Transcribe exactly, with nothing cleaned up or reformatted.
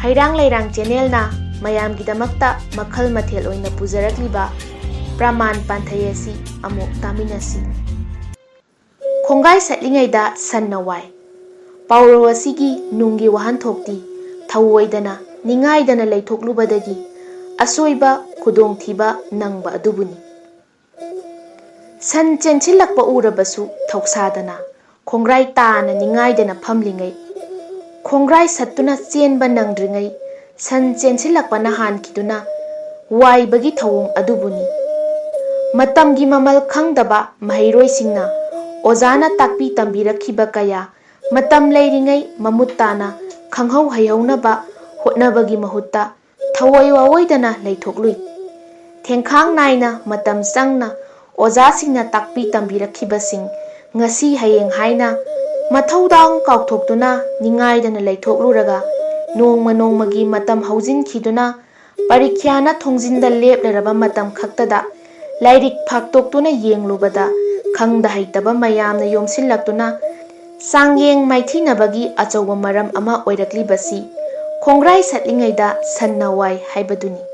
ꯍꯩꯔꯥꯡ ꯂꯩꯔꯥꯡ ꯆꯦꯅꯦꯜꯅ ꯃꯌꯥꯝꯒꯤꯗꯃꯛꯇ ꯃꯈꯜ ꯃꯊꯦꯜ ꯑꯣꯏꯅ ꯄꯨꯖꯔꯛꯂꯤꯕ ꯄ꯭ꯔꯃꯥꯟ ꯄꯥꯟꯊꯩ ꯑꯁꯤ ꯑꯃꯨꯛ ꯇꯥꯃꯤꯟꯅꯁꯤ꯫ ꯈꯣꯡꯒꯥꯏ ꯁꯠꯂꯤꯉꯩꯗ ꯁꯟꯅ ꯋꯥꯏ꯫ ꯄꯥꯎꯔꯧ ꯑꯁꯤꯒꯤ ꯅꯨꯡꯒꯤ ꯋꯥꯍꯟꯊꯣꯛꯇꯤ ꯊꯧꯑꯣꯏꯗꯅ ꯅꯤꯡꯉꯥꯏꯗꯅ ꯂꯩꯊꯣꯛꯂꯨꯕꯗꯒꯤ ꯑꯁꯣꯏꯕ ꯈꯨꯗꯣꯡꯊꯤꯕ ꯅꯪꯕ ꯑꯗꯨꯕꯨꯅꯤ꯫ ꯁꯟ ꯆꯦꯟꯁꯤꯜꯂꯛꯄ ꯎꯔꯕꯁꯨ ꯊꯧꯁꯥꯗꯅ ꯈꯣꯡꯒ꯭ꯔꯥꯏ ꯇꯥꯅ ꯅꯤꯡꯉꯥꯏꯗꯅ ꯐꯝꯂꯤꯉꯩ, ꯈꯣꯡꯒ꯭ꯔꯥꯏ ꯁꯠꯇꯨꯅ ꯆꯦꯟꯕ ꯅꯪꯗ꯭ꯔꯤꯉꯩ ꯁꯟ ꯆꯦꯟꯁꯤꯜꯂꯛꯄꯅ ꯍꯥꯟꯈꯤꯗꯨꯅ ꯋꯥꯏꯕꯒꯤ ꯊꯧꯑꯣꯡ ꯑꯗꯨꯕꯨꯅꯤ꯫ ꯃꯇꯝꯒꯤ ꯃꯃꯜ ꯈꯪꯗꯕ ꯃꯍꯩꯔꯣꯏꯁꯤꯡꯅ ꯑꯣꯖꯥꯅ ꯇꯥꯛꯄꯤ ꯇꯝꯕꯤꯔꯛꯈꯤꯕ ꯀꯌꯥ ꯃꯇꯝ ꯂꯩꯔꯤꯉꯩ ꯃꯃꯨꯠ ꯇꯥꯅ ꯈꯪꯍꯧ ꯍꯩꯍꯧꯅꯕ ꯍꯣꯠꯅꯕꯒꯤ ꯃꯍꯨꯠꯇ ꯊꯧꯑꯣꯏ ꯋꯥꯑꯣꯏꯗꯅ ꯂꯩꯊꯣꯛꯂꯨꯏ꯫ ꯊꯦꯡꯈꯥꯡ ꯅꯥꯏꯅ ꯃꯇꯝ ꯆꯪꯅ ꯑꯣꯖꯥꯁꯤꯡꯅ ꯇꯥꯛꯄꯤ ꯇꯝꯕꯤꯔꯛꯈꯤꯕꯁꯤꯡ ꯉꯁꯤ ꯍꯌꯦꯡ ꯍꯥꯏꯅ ꯃꯊꯧꯗꯥꯡ ꯀꯥꯎꯊꯣꯛꯇꯨꯅ ꯅꯤꯡꯉꯥꯏꯗꯅ ꯂꯩꯊꯣꯛꯂꯨꯔꯒ ꯅꯣꯡꯃ ꯅꯣꯡꯃꯒꯤ ꯃꯇꯝ ꯍꯧꯖꯤꯟꯈꯤꯗꯨꯅ ꯄꯔꯤꯈ꯭ꯌꯥꯅ ꯊꯣꯡꯖꯤꯟꯗ ꯂꯦꯞꯂꯔꯕ ꯃꯇꯝ ꯈꯛꯇꯗ ꯂꯥꯏꯔꯤꯛ ꯐꯥꯛꯇꯣꯛꯇꯨꯅ ꯌꯦꯡꯂꯨꯕꯗ ꯈꯪꯗ ꯍꯩꯇꯕ ꯃꯌꯥꯝꯅ ꯌꯣꯝꯁꯤꯜꯂꯛꯇꯨꯅ ꯆꯥꯡꯌꯦꯡ ꯃꯥꯏꯊꯤꯅꯕꯒꯤ ꯑꯆꯧꯕ ꯃꯔꯝ ꯑꯃ ꯑꯣꯏꯔꯛꯂꯤꯕꯁꯤ ꯈꯣꯡꯒ꯭ꯔꯥꯏ ꯁꯠꯂꯤꯉꯩꯗ ꯁꯟꯅ ꯋꯥꯏ ꯍꯥꯏꯕꯗꯨꯅꯤ꯫